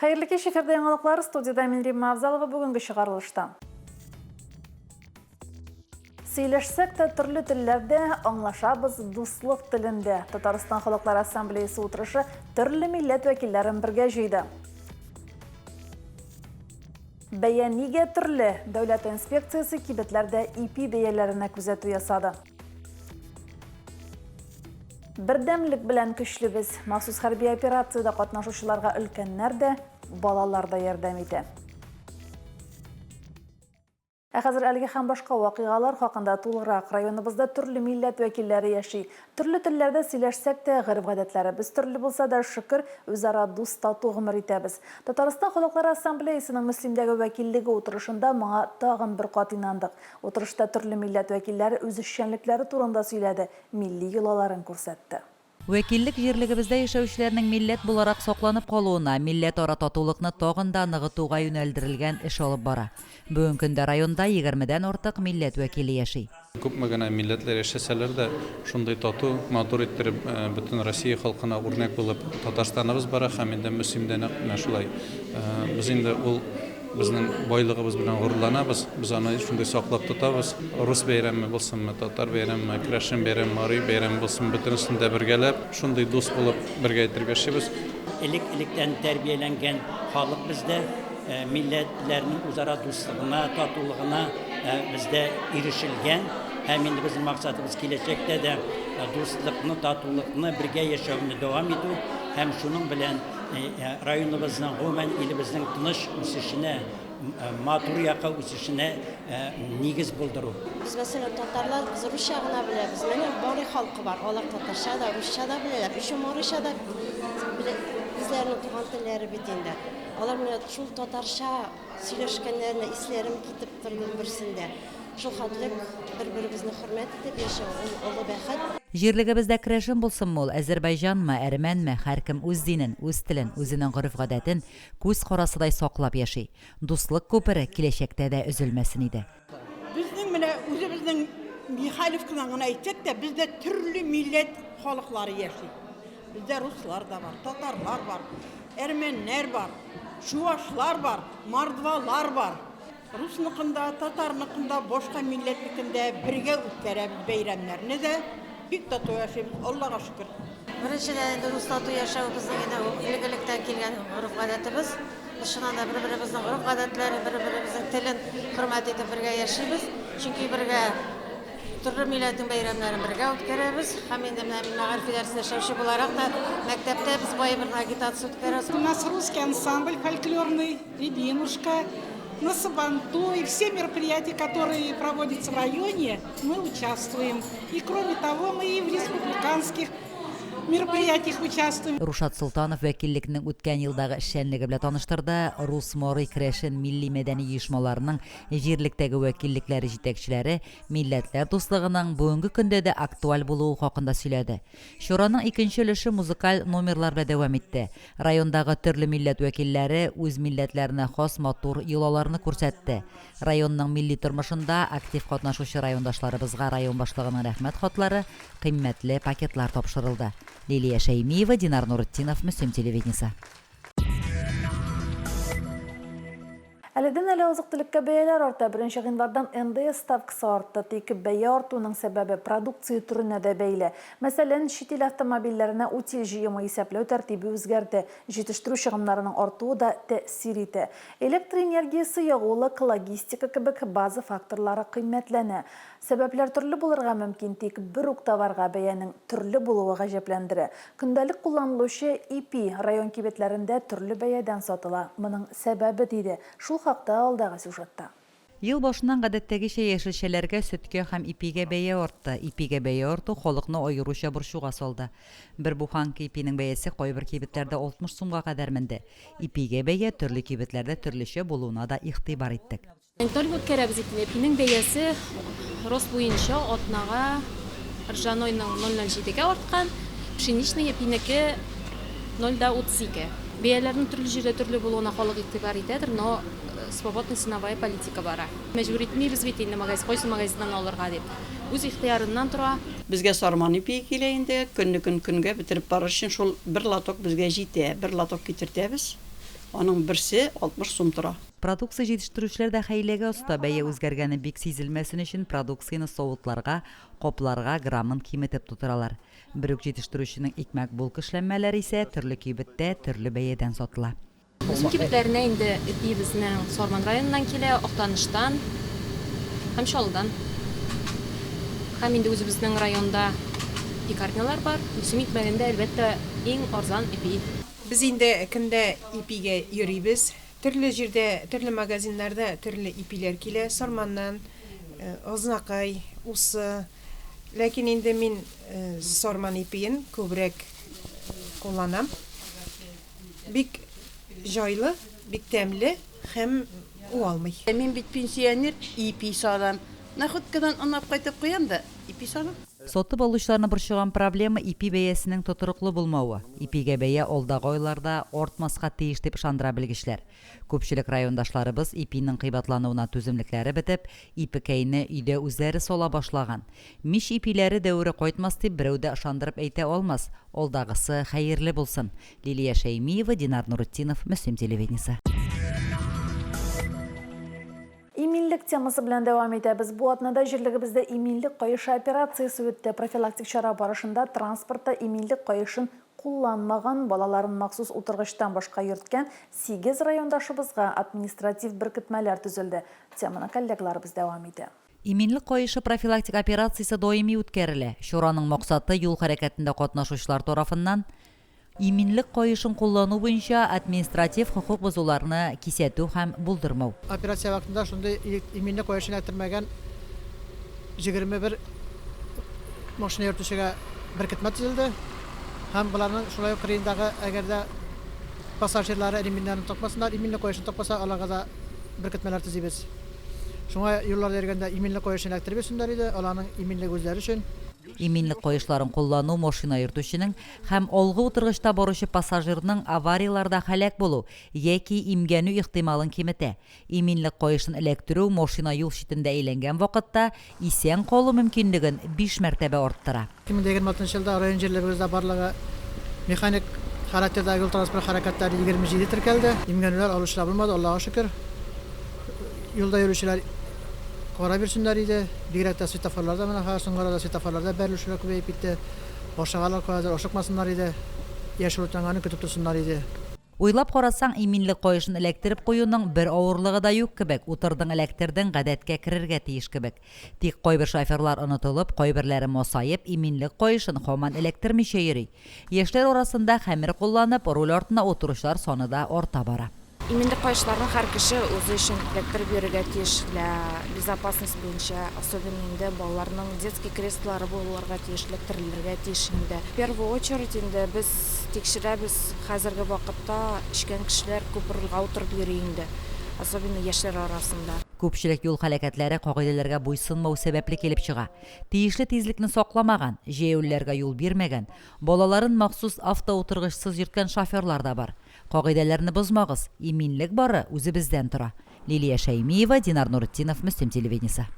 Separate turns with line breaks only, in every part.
Хәерле кич, эфирда яңалыклар, студиядә мин Римма Авзалова бүгенге чыгарылышта. Сөйләшсәк тә төрле телләрдә, аңлашабыз дуслык телендә. Татарстан халыклар ассамблеясы утырышы төрле милләт вәкилләрен бергә җыйды. Бәя нигә төрле? Дәүләт инспекциясе кибетләрдә ипи бәяләренә күзәтү ясады. Бердәмлек белән көчле без. Махсус хәрби операциядә катнашучыларга өлкәннәр дә, балалар да ярдәм итә. Ә хәзер әлеге һәм башка вакыйгалар хакында тулырак. Районыбызда төрле милләт вәкилләре яши. Төрле телләрдә сөйләшсәк тә, гореф-гадәтләребез төрле булса да, шөкер, үзара дус-тату гомер итәбез. Татарстан Халыклары Ассамблеясының Мөслимдәге вәкиллеге утырышында моңа тагын бер кат инандык. Утырышта төрле милләт вәкилләре үз эшчәнлекләре турында сөйләде, милли йолаларын күрсәтте.
Вәкиллек җирлегебездә яшәүчеләрнең милләт буларак сакланып калуына, милләтара татулыкны тагын да ныгытуга юнәлдерелгән эш алып бара. Бүгенге көндә районда егермедән артык милләт вәкиле яши.
Күпме генә милләтләр яшәсәләр дә, шундый тату, матур иттереп, бөтен Россия халкына үрнәк булып Татарстаныбыз бара һәм инде Мөслим дә нәкъ менә шулай. Без инде ул безнең байлыгыбыз белән горурланабыз, без аны шундый саклап тотабыз. Рус бәйрәме булсынмы, татар бәйрәмеме, керәшен бәйрәме, мари бәйрәме булсын, бөтенесен дә бергәләп, шундый дус булып, бергә иттереп яшибез.
Элек-электән тәрбияләнгән халык бездә, милләтләрнең үзара дуслыгына, татулыгына бездә ирешелгән. Һәм инде безнең максатыбыз киләчәктә дә дуслыкны, татулыкны, бергә яшәүне дәвам итү һәм шуның белән районыбызның, гомумән, илебезнең тыныч үсешенә, матур якка үсешенә нигез булдыру.
Без, мәсәлән, татарлар, без русча гына беләбез. Менә мари халкы бар, алар татарча да, русча да беләләр. Еще марича да үзләренең туган телләре бит инде. Алар менә шул татарча сөйләшкәннәренә исләрем китеп торды берсендә. Шул хәтле бер-беребезне хөрмәт итеп яшәү, ул олы бәхет.
Җирлегебездә керәшен булсынмы ул, әзербайҗанмы, әрмәнме, һәркем үз динен, үз телен, үзенең гореф-гадәтен күз карасыдай саклап яши. Дуслык күпере киләчәктә дә өзелмәсен иде.
Безнең менә үзебезнең Михайловкадан гына әйтсәк тә, бездә төрле милләт халыклары яши. Бездә руслар да бар, татарлар бар, әрмәннәр бар, чувашлар бар, мордвалар бар. Русныкын да, татарныкын да, башка милләтнекен дә бергә үткәрәбез бәйрәмнәрне дә. Бик тату яшибез, Аллага шөкер.
Беренчедән, инде рус тату яшәү безнең инде ул элек-электән килгән гореф-гадәтебез. Без чыннан да бер-беребезнең гореф-гадәтләрен, бер-беребезнең телен хөрмәт итеп бергә яшибез. Чөнки бергә төрле милләтнең бәйрәмнәрен бергә үткәрәбез. Һәм инде менә мин мәгариф идарәсендә эшләүче буларак та, мәктәптә без бай бер агитация үткәрәбез.
У нас русский ансамбль фольклорный. Рябинушка, на Сабантуй, все мероприятия, которые проводятся в районе, мы участвуем. И кроме того, мы и в республиканских мероприятиях участвуем.
Рушат Солтанов вәкиллекнең үткән елдагы эшчәнлеге белән таныштырды, рус, мари, керәшен милли-мәдәни оешмаларының җирлектәге вәкиллекләре җитәкчеләре милләтләр дуслыгының бүгенге көндә дә актуаль булуы хакында сөйләде. Чараның икенче өлеше музыкаль номерлар белән дәвам итте. Райондагы төрле милләт вәкилләре үз милләтләренә хас матур йолаларны күрсәтте. Районның милли тормышында актив катнашучы райондашларыбызга район башлыгының рәхмәт хатлары, кыйммәтле пакетлар тапшырылды. Лилия Шәймиева, Динар Нуретдинов, Мөслим телевидениесе.
Әледән-әле азык-төлеккә бәяләр арта. Беренче гыйнвардан НДС ставкасы артты. Тик бәя артуның сәбәбе продукция төренә дә бәйле. Мәсәлән, чит ил автомобильләренә утиль җыемы исәпләү тәртибе үзгәрде. Җитештерү чыгымнарының артуы да тәэсир итә. Электр энергиясе, ягулык, логистика кебек база факторлары кыйммәтләнә. Сәбәпләр төрле булырга мөмкин, тик бер үк товарга бәянең төрле булуы гаҗәпләндерә. Көндәлек кулланылучы ипи район кибетләрендә төрле бәядән сатыла. Моның сәбәбе, диде. Шул хакта алдагы сюжетта.
Ел башыннан гадәттәгечә яшелчәләргә, сөткә һәм ипигә бәя артты. Ипигә бәя арту халыкны аеруча борчуга салды. Бер буханка ипинең бәясе кайбер кибетләрдә 60 сумга кадәр менде. Ипигә бәя төрле кибетләрдә төрлечә булуына да игътибар иттек.
Мониторинг үткәрәбез ипине. Ипинең бәясе рост буенча атнага ржанойның 0,07 гә арткан, пшеничный ипинеке 0,32. Бәяләрнең төрле җирдә төрле булуына халык игътибар итәдер, но свободный ценовая политика бара. Мәҗбүр итмибез бит инде магазин, кайсы магазиннан алырга дип. Үз ихтыярыннан тора.
Безгә сарман ипие килә инде, көннекен көнгә бетереп барыр өчен шул бер лоток безгә җитә. Бер лоток китертәбез. Аның берсе 60 сум тора.
Продукция җитештерүчеләр дә хәйләгә оста, бәя үзгәргәне бик сизелмәсен өчен продукцияне савытларга, капларга граммын киметеп тутыралар. Бер үк җитештерүченең икмәк-булка эшләнмәләре исә төрле кибеттә төрле бәядән сатыла.
Үзем кибетләренә инде ипи безнең Сарман районыннан килә, Актаныштан һәм Чаллыдан. Һәм инде үзебезнең районда пекарнялар бар. Мөслим икмәгендә, әлбәттә, иң арзан ипи.
Без инде көндә ипигә йөрибез. Төрле җирдә, төрле магазиннарда төрле ипиләр килә. Сарманнан, Азнакай, Усы. Ләкин инде мин Сарман ипиен күбрәк кулланам. Бик җайлы, бик тәмле һәм уалмый.
Мин бит пенсионер, ипи салам. Находкадан он алып кайтып куям да, ипи салам.
Сатып алучыларны борчыган проблема, ипи бәясенең тотрыклы булмавы. Ипигә бәя алдагы айларда артмаска тиеш, дип ышандыра белгечләр. Күпчелек райондашларыбыз ипинең кыйбатлануына түземлекләре бетеп, ипекәйне өйдә үзләре сала башлаган. Мич ипиләре дәвере кайтмас дип берәү дә ышандырып әйтә алмас. Алдагысы хәерле булсын. Лилия Шәймиева, Динар Нуретдинов, Мөслим телевидениесе.
Иминлек темасы белән дәвам итәбез. Бу атнада җирлегебездә Иминлек каешы операциясе үтте. Профилактик чара барышында транспортта иминлек каешын кулланмаган, балаларын махсус утыргычтан башка йөрткән сигез райондашыбызга административ беркетмәләр төзелде. Теманы коллегаларыбыз дәвам итә.
Иминлек каешы профилактик операциясе даими үткәрелә. Чараның максаты, юл хәрәкәтендә катнашучылар тарафыннан иминлек каешын куллану буенча административ хокук бозуларны кисәтү һәм булдырмау.
Операция вакытында шундый иминлек каешын эләктермәгән 21 машина йөртүчегә беркетмә төзелде һәм боларның шулай ук кырыендагы, әгәр дә пассажирлары ремньнәрен такмасыннар, иминлек каешын такмаса, аларга да беркетмәләр төзибез. Шуңа юлларда йөргәндә иминлек каешын эләктереп йөрсеннәр иде, аларның иминлеге үзләре өчен.
Иминлек каешларын куллану машина йөртүченең һәм алгы утыргычта баручы пассажирның аварияләрдә һәлак булу яки имгәнү ихтималын киметә. Иминлек каешын эләктерү машина юл читендә әйләнгән вакытта исән калу мөмкинлеген биш мәртәбә арттыра.
2026 нчы елда район җирлегебездә барлыгы механик характердагы юл-транспорт хәрәкәтләре 27 теркәлде. Имгәнүләр, алучылар булмады, Аллага шөкер. Юлда йөрүчеләр карап йөрсеннәр иде. Бигрәк тә светофорларда менә хәзер соңгы арада светофорларда бәрелешүләр күбәеп китте. Ашыгалар каядыр, ашыкмасыннар иде. Яшел ут янганын көтеп торсыннар иде.
Уйлап карасаң, иминлек каешын эләктереп куюның бер авырлыгы да юк кебек, утырдың, эләктердең, гадәткә керергә тиеш кебек. Тик кайбер шоферлар онытылып, кайберләре масаеп, иминлек каешын һаман эләктермичә йөри. Яшьләр арасында хәмер кулланып, руль артына утыручылар саны да арта бара.
Иминлек каешларын һәр кеше үзе өчен эләктереп йөрергә тиеш, для безопасность буенча, особенно инде балаларның детский креслолары булырга тиеш, эләктерелергә тиеш инде. В первую очередь инде без тикшерәбез, хәзерге вакытта эчкән кешеләр күп рульга утырып йөри инде, особенно яшьләр арасында.
Күпчелек юл һәлакәтләре кагыйдәләргә буйсынмау сәбәпле килеп чыга. Тиешле тизлекне сакламаган, җәяүлеләргә юл бирмәгән, балаларын махсус автоутыргычсыз йөрткән шоферлар да бар. Кагыйдәләрне бозмагыз, иминлек бары үзебездән тора. Лилия Шәймиева, Динар Нуретдинов, Мөслим телевидениесе.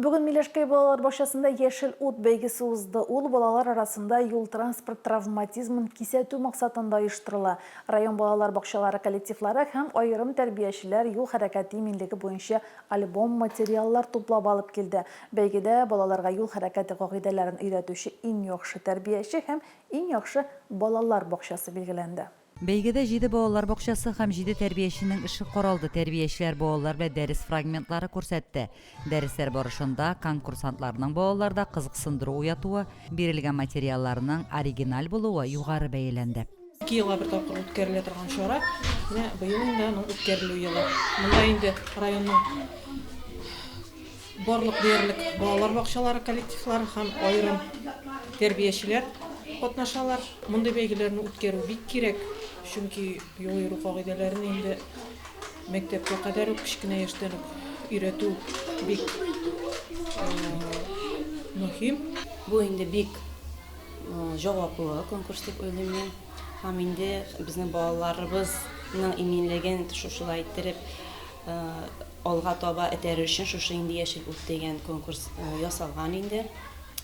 Бүген Миләшкәй балалар бакчасында Яшел ут бәйгесе узды. Ул балалар арасында юл-транспорт травматизмын кисәтү максатында оештырыла. Район балалар бакчалары коллективлары һәм аерым тәрбиячеләр юл хәрәкәте иминлеге буенча альбом-материаллар туплап алып килде. Бәйгедә балаларга юл хәрәкәте кагыйдәләрен өйрәтүче иң яхшы тәрбияче һәм Иң яхшы балалар бакчасы билгеләнде.
Бәйгедә җиде балалар бакчасы һәм җиде тәрбияченең эше каралды. Тәрбиячеләр балалар белән дәрес фрагментлары күрсәтте. Дәресләр барышында конкурсантларның балаларда кызыксындыру уятуы, бирелгән материалларның оригиналь булуы югары бәяләнде.
Ике елга бер тапкыр үткәрелә торган чара. Менә быел инде аның үткәрелү елы. Монда инде районның Барлык диярлек балалар бакчалары коллективлары һәм аерым тәрбиячеләр катнашалар. Мондый бәйгеләрне үткәрү бик кирәк, чөнки юл йөрү кагыйдәләрен инде мәктәпкә кадәр үк, кечкенә яшьтән үк өйрәтү бик мөһим.
Бу инде бик җаваплы конкурс дип уйлыйм мин. Һәм инде безнең балаларыбызның иминлеген шушылай иттереп Алга таба этәрер өчен шушы инде Яшел ут дигән конкурс ясалган инде.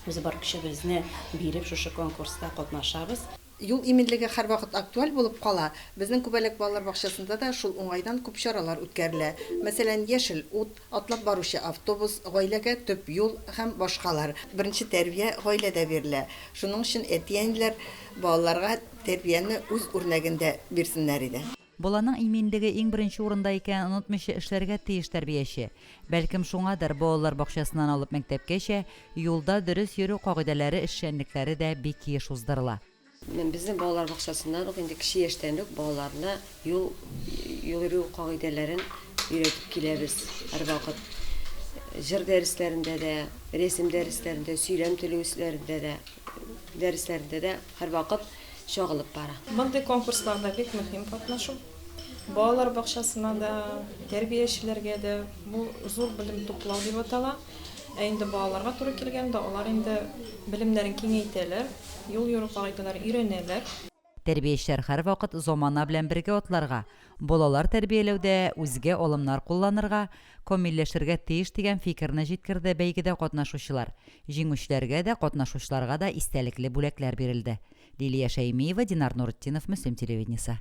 Без бар көчебезне биреп шушы конкурста катнашабыз.
Юл иминлеге һәрвакыт актуаль булып кала. Безнең Күбәләк балалар бакчасында да шул уңайдан күп чаралар үткәрелә. Мәсәлән, Яшел ут, Атлап баручы автобус, Гаиләгә төп юл һәм башкалар. Беренче тәрбия гаиләдә бирелә. Шуның өчен әти-әниләр балаларга тәрбияне үз үрнәгендә бирсеннәр иде.
Баланың иминлеге иң беренче урында икәнен онытмыйча эшләргә тиеш тәрбияче. Бәлкем шуңадыр, балалар бакчасыннан алып мәктәпкәчә юлда дөрес йөрү кагыйдәләре эшчәнлекләре дә бик еш уздырыла.
Менә безнең балалар бакчасыннан ук инде кече яшьтән үк балаларны юл йөрү кагыйдәләрен өйрәтеп киләбез һәрвакыт. Җыр дәресләрендә дә, рәсем дәресләрендә, сөйләм теле үсләрендә дә, дәресләрендә дә һәрвакыт чагылып бара.
Мондый конкурсларда бик мөһим катнашу. Балалар бакчасына да, тәрбиячеләргә дә бу зур белем туплау дип атала. Ә инде балаларга туры килгәндә, алар инде белемнәрен киңәйтәләр, юл йөрү кагыйдәләрен өйрәнәләр.
Тәрбиячеләр һәрвакыт замана белән бергә атларга, балалар тәрбияләүдә үзгә алымнар кулланырга, камилләшергә тиеш дигән фикерне җиткерде бәйгедә катнашучылар. Җиңүчеләргә дә, катнашучыларга да истәлекле бүләкләр бирелде. Лилия Шәймиева, Динар Нуретдинов, Мөслим телевидениесе.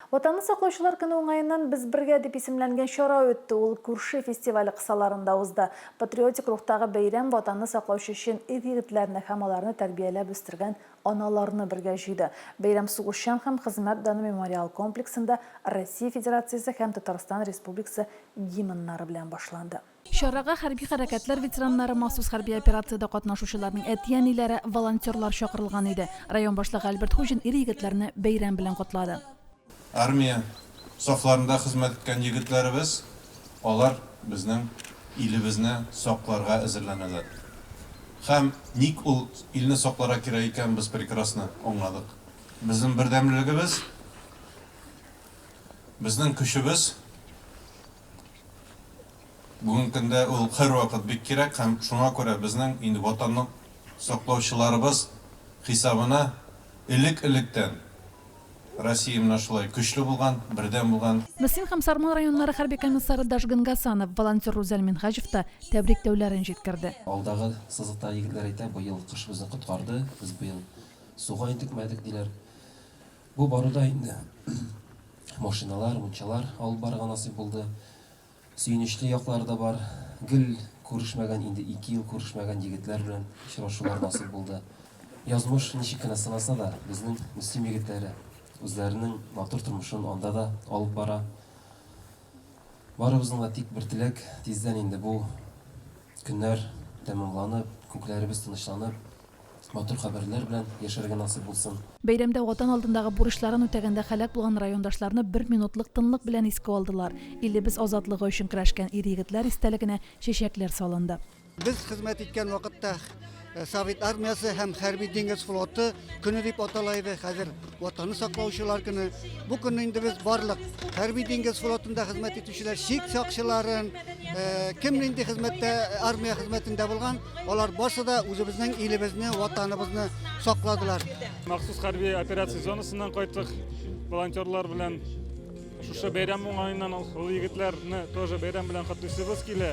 Ватанны саклаучылар көне уңаеннан Без бергә дип исемләнгән чара үтте. Ул Күрше фестивале кысаларында узды. Патриотик рухтагы бәйрәм Ватанны саклаучы чын ир-егетләрне һәм аларны тәрбияләп үстергән аналарны бергә җыйды. Бәйрәм Сугышчан һәм Хезмәт даны мемориал комплексында Россия Федерациясе һәм Татарстан Республикасы гимннары белән башланды. Чарага хәрби хәрәкәтләр ветераннары, махсус хәрби операциядә катнашучыларның әти-әниләре, волонтерлар чакырылган иде. Район башлыгы Альберт Хуҗин ир-егетләрне бәйрәм белән котлады.
Армия сафларында хезмәт иткән егетләребез, алар безнең илебезне сакларга әзерләнәләр. Һәм ник ул илне сакларга кирәк икәнен без прекрасно аңладык. Безнең бердәмлегебез, безнең көчебез. Бүгенге көндә ул һәрвакыт бик кирәк һәм шуңа күрә безнең инде Ватанны саклаучыларыбыз хисабына элек-электән Россия менә шулай көчле булган, бердәм булган.
Мөслим һәм Сарман районнары хәрби комиссары Дашгын Гасанов, волонтер Рүзәл Минһаҗев та тәбрикләүләрен җиткерде.
Алдагы сызыктагы егетләр әйтә, быел кыш безне коткарды, без быел суга интекмәдек, диләр. Бу баруда инде машиналар, мунчалар алып барырга насыйп булды. Сөенечле яклары да бар. Гел күрешмәгән, инде ике ел күрешмәгән егетләр белән очрашулар насыйп булды. Язмыш ничек кенә сынаса да, безнең Мөслим егетләре үзләренең матур тормышын анда да алып бара. Барыбызның да тик бер теләк, тиздән инде бу көннәр тәмамланып, күкләребез тынычланып, Матур хәбәрләр белән яшәргә насыйп булсын.
Бәйрәмдә Ватан алдындагы бурычларын үтәгәндә һәлак булган райондашларны бер минутлык тынлык белән искә алдылар. Илебез азатлыгы өчен көрәшкән ир-егетләр истәлегенә чәчәкләр салынды.
Без хезмәт иткән вакытта Совет Армиясе һәм Хәрби диңгез флоты көне дип атала иде. Хәзер Ватанны саклаучылар көне. Бу көнне инде без барлык Хәрби диңгез флотында хезмәт итүчеләр, чик сакчыларын, кем нинди хезмәттә, армия хезмәтендә булган, Алар барсы да үзебезнең илебезне, ватаныбызны сакладылар.
Махсус хәрби операция зонасыннан кайттык волонтерлар белән. Шушы бәйрәм уңаеннан ул егетләрне тоже бәйрәм белән котлыйсыбыз килә.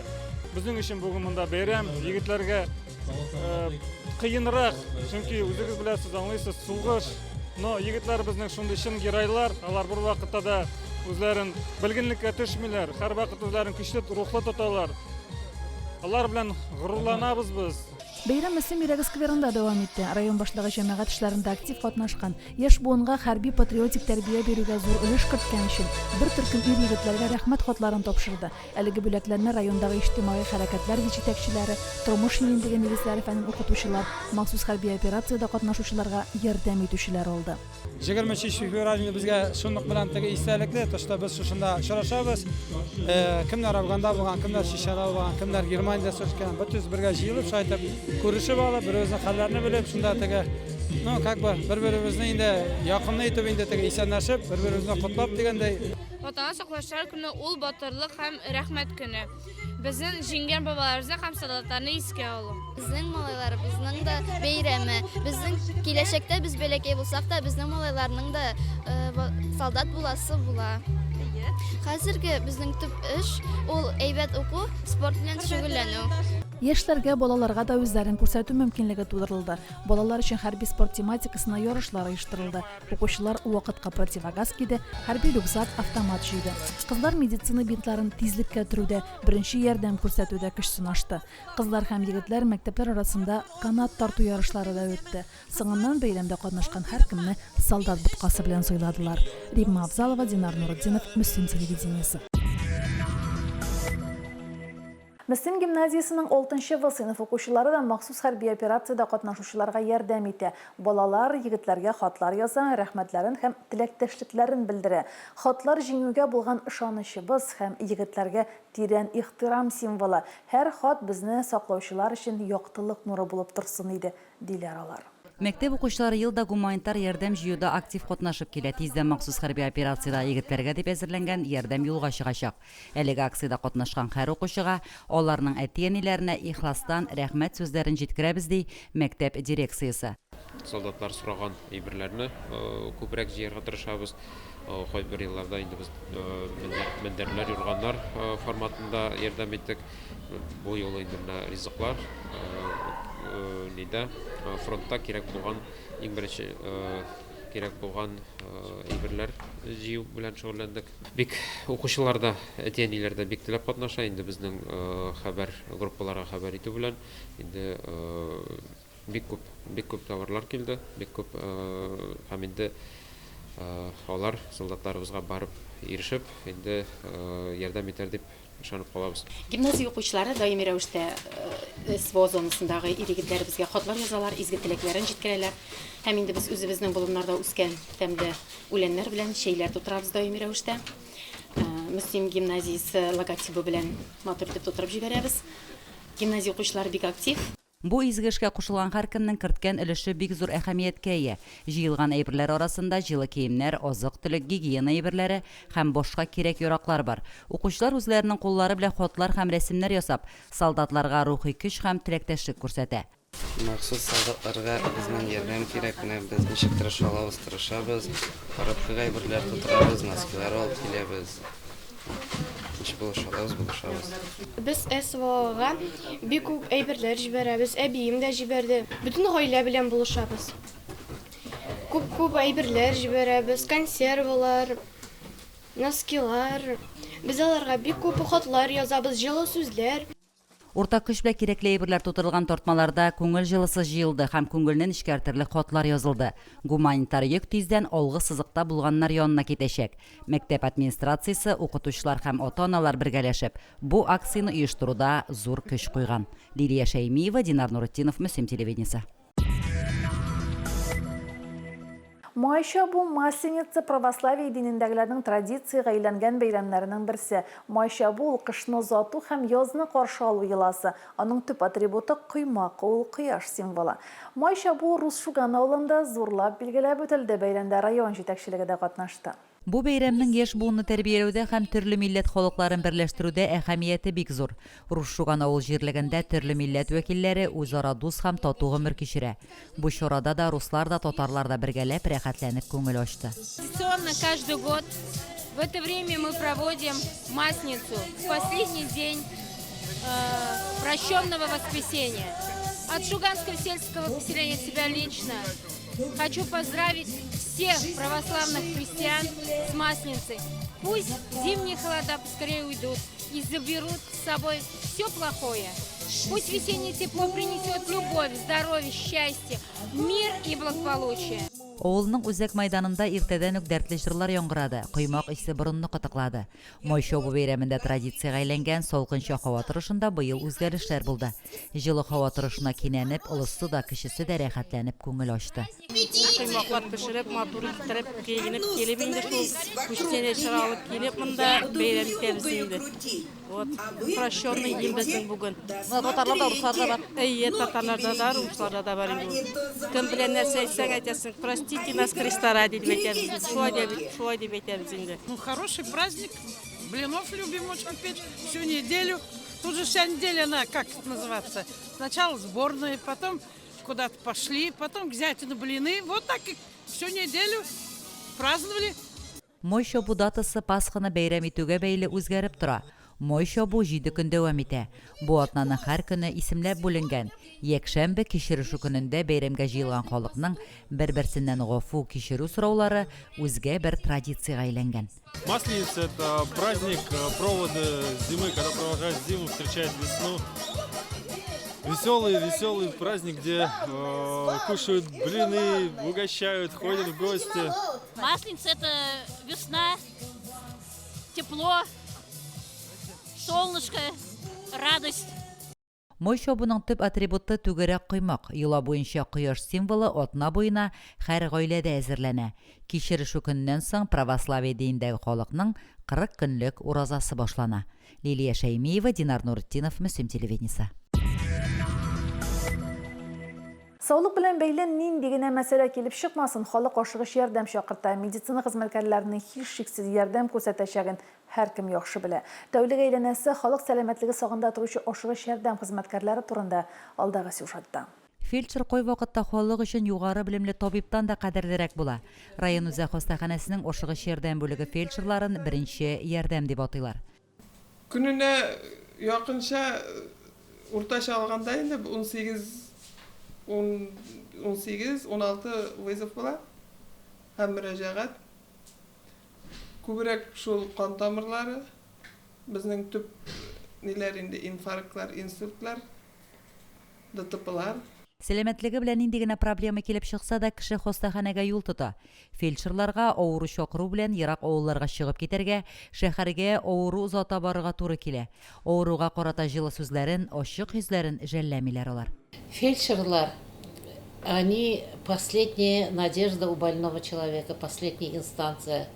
Безнең өчен бүген монда бәйрәм, егетләргә э, кыенрак, чөнки үзегез беләсез, аңлыйсыз, сугыш. Но егетләр безнең шундый чын геройлар, алар бер вакытта да үзләрен белгенлеккә төшмиләр, һәрвакыт үзләрен көчле рухлы тоталар. Алар белән горурланабыз без.
Бәйрәм Мөслим йөрәге скверында дәвам итте. Район башлыгы җәмәгать эшләрендә актив катнашкан, яшь буынга хәрби-патриотик тәрбия бирүгә зур өлеш керткән өчен бер төркем ир-егетләргә рәхмәт хатларын тапшырды. Әлеге бүләкләрне райондагы иҗтимагый хәрәкәтләр җитәкчеләре, тормыш иминлеге нигезләре фәнен укытучылар, махсус хәрби операциядә катнашучыларга ярдәм итүчеләр алды.
23 февраль инде безгә шунлык белән теге истәлекле, то что без шушында очрашабыз. Кемнәр Афганда булган, кемнәр Чечняда булган, кемнәр Германиядә сугышкан, бөтенебез бергә җыелып, шулай итеп күрешеп алып, бер-беребезнең хәлләрне белеп, шунда теге, ну, как бы бер-беребезне инде якынны итеп инде теге исәнләшеп, бер-беребезне котлап дигәндәй.
Ватанны саклаучылар көне ул батырлык һәм рәхмәт көне. Безнең җиңгән бабаларыбызны һәм солдатларны искә алу.
Безнең малайларыбызның да бәйрәме. Безнең киләчәктә без бәләкәй булсак та, безнең малайларның да солдат буласы була. Хәзерге безнең төп эш ул әйбәт уку, спорт белән шөгыльләнү.
Яшьләргә, балаларга да үзләрен күрсәтү мөмкинлеге тудырылды. Балалар өчен хәрби-спорт тематикасына ярышлар оештырылды. Укучылар вакытка противогаз киде, хәрби рюкзак, автомат җыйды. Кызлар медицина бинтларын тизлеккә төрүдә, беренче ярдәм күрсәтүдә көч сынашты. Кызлар һәм егетләр мәктәпләр арасында канат тарту ярышлары да үтте. Соңыннан бәйрәмдә катнашкан һәркемне солдат боткасы белән сыйладылар. Римма Авзалова, Динар Нуретдинов, Мөслим телевидениесе. Мөслим гимназиясенең алтынчы В сыйныф укучылары да махсус хәрби операциядә катнашучыларга ярдәм итә. Балалар егетләргә хатлар яза, рәхмәтләрен һәм теләктәшлекләрен белдерә. Хатлар җиңүгә булган ышанычыбыз һәм егетләргә тирән ихтирам символы. Һәр хат безне саклаучылар өчен яктылык нуры булып торсын иде, диләр алар.
Мәктәп укучылары ел да гуманитар ярдәм җыюда актив катнашып килә. Тиздән махсус хәрби операциядә егетләргә дип әзерләнгән ярдәм юлга чыгачак. Әлеге акциядә катнашкан һәр укучыга, аларның әти-әниләренә ихластан рәхмәт сүзләрен җиткерәбез, ди мәктәп дирекциясе.
Солдатлар сораган әйберләрне күбрәк җыярга тырышабыз. Кайбер елларда инде без мендәрләр, юрганнар форматында ярдәм иттек. Бу юлы инде менә ризыклар нидә фронтта кирәк булган иң беренче кирәк булган әйберләр җыю белән шөгыльләндек. Бик укучылар да, әти-әниләр дә бик теләп катнаша. Инде безнең хәбәр группаларга хәбәр итү белән инде бик күп, бик күп товарлар килде, бик күп һәм инде алар солдатларыбызга барып ирешеп, инде ярдәм итәр дип ышанып калабыз.
Гимназия укучылары даими рәвештә СВО зонасындагы ир-егетләребезгә хатлар язалар, изге теләкләрен җиткерәләр. Һәм инде без үзебезнең болыннарда үскән тәмле үләннәр белән чәйләр тутырабыз даими рәвештә. Мөслим гимназиясе логотибы белән матур итеп тутырып җибәрәбез. Гимназия укучылары бик актив.
Бу изге эшкә кушылган һәркемнең керткән өлеше бик зур әһәмияткә ия. Җыелган әйберләр арасында җылы киемнәр, азык-төлек, гигиена әйберләре һәм башка кирәк-яраклар бар. Укучылар үзләренең куллары белән хатлар һәм рәсемнәр ясап, солдатларга рухи көч һәм теләктәшлек күрсәтә.
Махсус солдатларга безнең ярдәм кирәк, менә без ничек тырыша алабыз, тырышабыз, коробкага әйберләр тутырабыз, носкилар алып киләбез. Ничек булыша алабыз, булышабыз.
Без СВОга бик күп әйберләр җибәрәбез, әбием дә җибәрде. Бөтен гаилә белән булышабыз. Күп-күп әйберләр җибәрәбез, консервалар, носкилар. Без аларга бик күп хатлар язабыз, җылы сүзләр.
Уртак көч белән кирәкле әйберләр тутырылган тартмаларда күңел җылысы җыелды һәм күңелне нечкәртерлек хатлар язылды. Гуманитар йөк тиздән алгы сызыкта булганнар янына китәчәк. Мәктәп администрациясе, укытучылар һәм ата-аналар бергәләшеп, бу акцияне оештыруда зур көч куйган. Лилия Шәймиева, Динар Нуретдинов, Мөслим телевидениесе.
Май чабу, Масленица, православие динендәгеләрнең традициягә әйләнгән бәйрәмнәренең берсе. Май чабу ул, кышны озату һәм язны каршы алу йоласы. Аның төп атрибуты, коймак, ул, кояш символы. Май чабу Рус Шуган авылында зурлап билгеләп үтелде, бәйрәмдә район җитәкчелеге дә катнашты.
Бу бәйрәмнең яшь буынны тәрбияләүдә һәм төрле милләт халыкларын берләштерүдә әһәмияте бик зур. Рус Шуган авыл җирлегендә төрле милләт вәкилләре үзара дус һәм тату гомер кичерә. Бу чарада да руслар да, татарлар да бергәләп, рәхәтләнеп күңел ачты.
Традиционно каждый год в это время мы проводим Масницу, в последний день прощенного воскресенья. От Шуганского сельского поселения себя лично хочу поздравить всех православных христиан с Масленицей. Пусть зимние холода поскорее уйдут и заберут с собой все плохое. Пусть весеннее тепло принесет любовь, здоровье, счастье, мир и благополучие.
Авылның үзәк майданында иртәдән үк дәртле җырлар яңгырады, коймак исе борынны кытыклады. Май чабу бәйрәмендә традициягә әйләнгән салкынча һава торышында быел үзгәрешләр булды. Җылы һава торышына кинәнеп, олысы да, кечесе дә рәхәтләнеп күңел ачты.
Коймаклар пешереп, матур иттереп, киенеп килеп инде шул күчтәнәчләр алып килеп монда бәйрәм итәбез инде. Вот, прощенный день безнең бүген.
Монда татарлар да, руслар да бар.
Әйе, татарларда да, русларда да бар инде ул. Кем белән нәрсә әйтсәң әйтәсең, простите нас Христа ради дип әйтәбез без. Шулай дип, шулай дип әйтәбез инде.
Ну, хороший праздник. Блинов любим очень печь всю неделю. Тут же вся неделя она, как это называется, сначала сборные, потом куда-то пошли, потом к зятю на блины. Вот так и всю неделю праздновали.
Май чабу датасы Пасханы бәйрәм итүгә бәйле үзгәреп тора. Май чабу җиде көн дәвам итә. Бу атнаның һәр көне исемләп бүленгән. Якшәмбе, кичерешү көнендә бәйрәмгә җыелган халыкның бер-берсеннән гафу, кичерү сораулары үзгә бер традициягә әйләнгән.
Масленица, это праздник проводы зимы, когда провожают зиму, встречают весну. Веселый, веселый праздник, где кушают блины, угощают, ходят в гости.
Масленица это весна, тепло, солнышко, радость.
Май чабуның төп атрибуты, түгәрәк коймак. Йола буенча кояш символы атна буена һәр гаиләдә әзерләнә. Кичерешү көненнән соң православие динендәге халыкның 40 көнлек уразасы башлана. Лилия Шәймиева, Динар Нуретдинов, Мөслим телевидениесе.
Саулык белән бәйле нинди генә мәсьәлә килеп чыкмасын, халык ашыгыч ярдәм чакырта. Медицина хезмәткәрләренең һичшиксез ярдәм күрсәтәчәген һәркем яхшы белә. Тәүлек әйләнәсе халык сәламәтлеге сагында торучы ашыгыч ярдәм хезмәткәрләре турында алдагы сюжетта.
Фельдшер кайвакытта халык өчен югары белемле табибтан да кадерлерәк була. Район үзәк хастаханәсенең ашыгыч ярдәм бүлеге фельдшерларын беренче ярдәм дип атыйлар.
Көненә якынча уртача алганда инде 18 18, 16 вызов була һәм мөрәҗәгать. Күбрәк шул кан тамырлары, безнең төп ниләр инде инфарктлар, инсультлар. ДТПлар.
Сәламәтлеге белән нинди генә проблема килеп чыкса да, кеше хастаханәгә юл тота. Фельдшерларга авыру чакыру белән ерак авылларга чыгып китәргә, шәһәргә авыру озата барырга туры килә. Авыруга карата җылы сүзләрен, ачык йөзләрен жәлләмиләр алар.
Фельдшерлар, они последняя надежда у больного человека, последняя инстанция.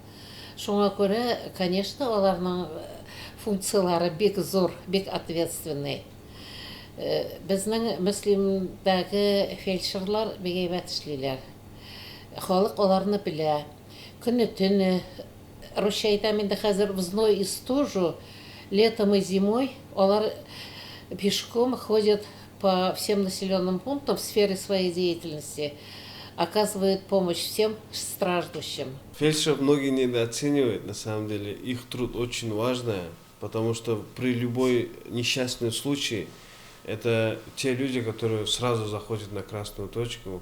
Шуңа күрә, конечно, аларның функцияләре бик зур, бик ответственный. Безнең Мөслимдәге фельдшерлар бик әйбәт эшлиләр. Халык аларны белә. Көне-төне, русча әйтәм инде хәзер, в зной и стужу, летом и зимой алар пешком ходят по всем населенным пунктам в сфере своей деятельности, оказывают помощь всем страждущим.
Фельдшеров многие недооценивают, на самом деле. Их труд очень важный, потому что при любой несчастный случай это те люди, которые сразу заходят на красную точку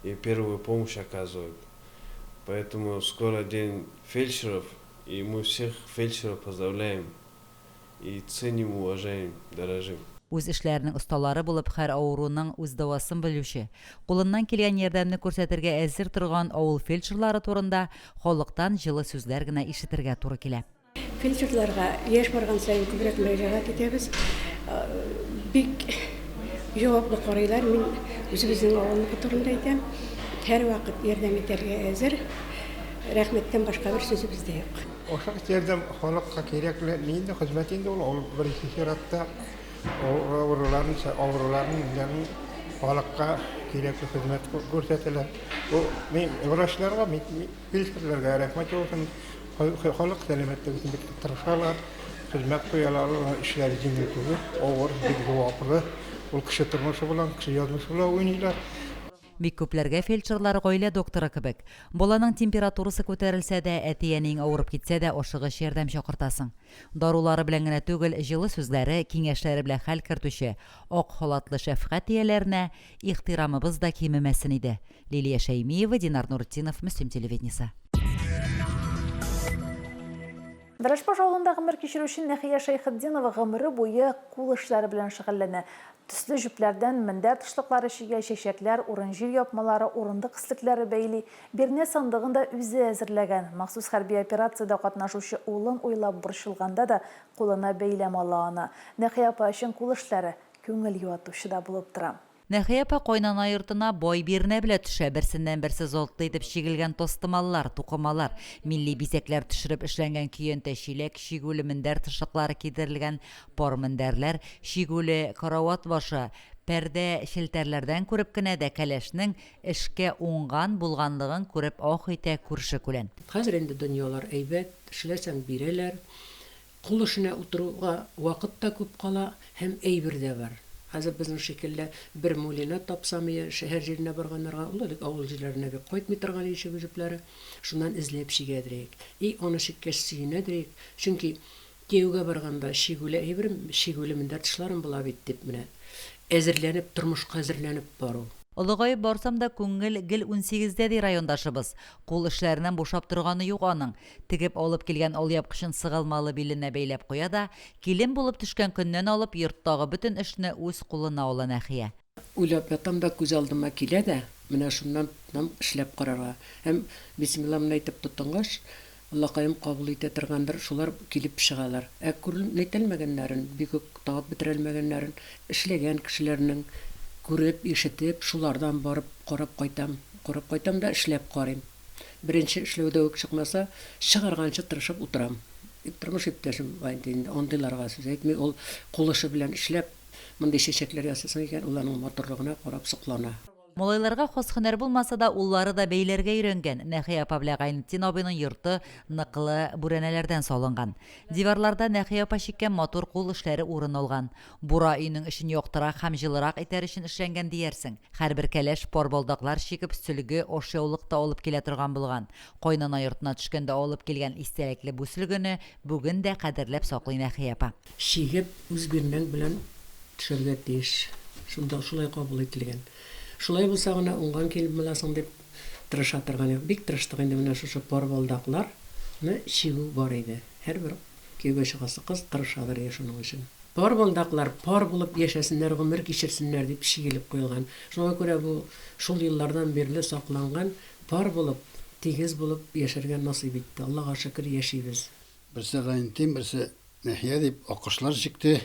и первую помощь оказывают. Поэтому скоро день фельдшеров, и мы всех фельдшеров поздравляем и ценим, уважаем, дорожим.
Үз эшләренең осталары булып, һәр авыруның үз дәвасын белүче, кулыннан килгән ярдәмне күрсәтергә әзер торган авыл фельдшерлары турында халыктан җылы сүзләр генә ишетергә туры килә.
Фельдшерларга яшь барган саен күбрәк мөрәҗәгать итәбез. Бик җаваплы карыйлар. Мин үзебезнең авылныкы турында әйтәм. Һәрвакыт ярдәм итәргә әзер. Рәхмәттән башка бер сүзебез дә юк.
Ашыгыч ярдәм халыкка кирәкле нинди хезмәт инде ул, ул беренче чиратта авыруларны, авыруларның ниләрен халыкка кирәкле хезмәт күрсәтелә. Бу мин врачларга, фельдшерларга рәхмәт яусын. Халык сәламәтлеге өчен бик тырышалар, хезмәт куялар. Аларның эшләре җиңел түгел, авыр, бик җаваплы. Ул кеше тормышы белән, кеше язмышы белән уйныйлар.
Бик күпләргә фельдшерлар гаилә докторы кебек. Баланың температурасы күтәрелсә дә, әти-әниең авырып китсә дә ашыгыч ярдәм чакыртасың. Дарулары белән генә түгел, җылы сүзләре, киңәшләре белән хәл кертүче ак халатлы шәфкать ияләренә ихтирамыбыз да кимемәсен иде. Лилия Шәймиева, Динар Нуртдинов, Мөслим телевидениесе.
Вәрәшбаш авылында гомер кичерүче Нәхия Шәйхетдинова гомере буе кул эшләре белән шөгыльләнә. Төсле җепләрдән мендәр тышлыклары чигә, чәчәкләр, урын-җир япмалары, урындык өслекләре бәйли. Бирнә сандыгын да үзе әзерләгән. Махсус хәрби операциядә катнашучы улын уйлап борчылганда да кулына бәйләм ала ана. Нәхия апа өчен кул эшләре күңел юатучы да булып тора.
Нәхия апа кайнана йортына бай бирнә белә төшә, берсеннән-берсе затлы итеп чигелгән тастымаллар, тукымалар, милли бизәкләр төшереп эшләнгән көянтә-чиләк, чигүле мендәр тышлыклары кидерелгән пар мендәрләр, чигүле карават башы, пәрдә челтәрләрдән күреп кенә дә кәләшнең эшкә уңган, булганлыгын күреп ах итә күрше-күлән.
Хәзер инде дөньялар әйбәт, эшләсәң бирәләр. Кул эшенә утыруга вакыт та күп кала һәм әйбер дә бар. Хәзер безнең шикелле бер мулина тапсамые шәһәр җиренә барганнарга, ул элек авыл җирләренә бик кайтмый торган иде чигү җепләре, шуннан эзләп чигәдерик. И аны чиккәч сөенәдерик, чөнки Кияүгә барганда чигүле әйберем, чигүле мендәр тышларым була бит, дип менә әзерләнеп, тормышка әзерләнеп бару.
Олыгаеп барсам да, күңел гел унсигездә, ди райондашыбыз. Кул эшләреннән бушап торганы юк аның. Тегеп алып килгән алъяпкычын сыгылмалы биленә бәйләп куя да, килен булып төшкән көннән алып йорттагы бөтен эшне үз кулына ала Нәхия.
Уйлап ятам да, күз алдыма килә дә, менә шуннан тотынам эшләп карарга. Һәм бисмилламны әйтеп тотынгач, Аллакаем кабул итә торгандыр, шулар килеп чыгалар. Ә күрелмәгәннәрен, бик үк табып бетерәлмәгәннәрен, эшләгән кешеләрнең күреп, ишетеп, шулардан барып карап кайтам. Карап кайтам да эшләп карыйм. Беренче эшләүдә үк чыкмаса, чыгарганчы тырышып утырам. Тормыш иптәшем инде андыйларга сүз әйтми, ул кул эше белән эшләп, Мондый чәчәкләр ясыйсың икән, ул аның матурлыгына карап соклана.
Малайларга хас һөнәр булмаса да, уллары да бәйләргә өйрәнгән. Нәхия апа белән Гайнетдин абыйның йорты ныклы бүрәнәләрдән салынган. Диварларда Нәхия апа чиккән матур кул эшләре урын алган. Бура өйнең эчен яктырак һәм җылырак итәр өчен эшләнгән диярсең. Һәрбер кәләш пар балдаклар чигеп, сөлге, ашъяулык та алып килә торган булган. Кайнана йортына төшкәндә алып килгән истәлекле бу сөлгене бүген дә кадерләп саклый Нәхия апа.
Чигеп, үз бирнәң белән төшәргә тиеш. Шунда шулай кабул ителгән. Шулай булса гына уңган килен буласың дип тырыша торган идек. Бик тырыштык инде менә шушы пар балдаклар ны чигү бар иде. Һәрбер кияүгә чыгасы кыз тырышадыр иде шуның өчен. Пар балдаклар пар булып яшәсеннәр, гомер кичерсеннәр дип чигелеп куелган. Шуңа күрә бу шул еллардан бирле сакланган пар булып, тигез булып яшәргә насыйп итте. Аллага шөкер, яшибез.
Берсе Гайнтин, берсе Нәхия дип аккошлар чикте.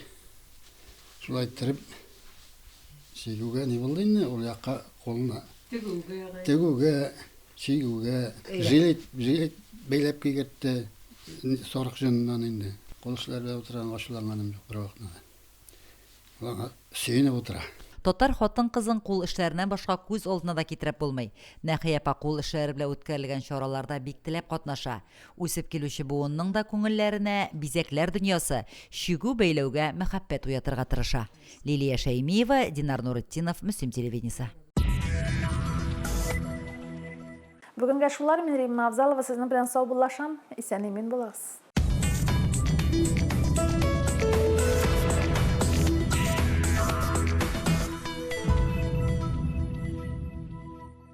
Шулай иттереп чигүгә ни булды инде, ул якка кулны
Тегүгә.
Тегүгә, чигүгә, жилет, жилет бәйләп кигертте. Сарык җоныннан инде. Кул эшләре белән утырганга ачуланганым юк бервакытта да. Аңа сөенеп утыра.
Татар хатын-кызын кул эшләреннән башка күз алдына да китереп булмый. Нәхия апа кул эшләре белән үткәрелгән чараларда бик теләп катнаша. Үсеп килүче буынның да күңелләренә бизәкләр дөньясы, чигү-бәйләүгә мәхәббәт уятырга тырыша. Лилия Шәймиева, Динар Нуретдинов, Мөслим телевидениесе.
Бүгенгә шулар, мин Римма Авзалова сезнең белән саубуллашам. Исән-имин булыгыз.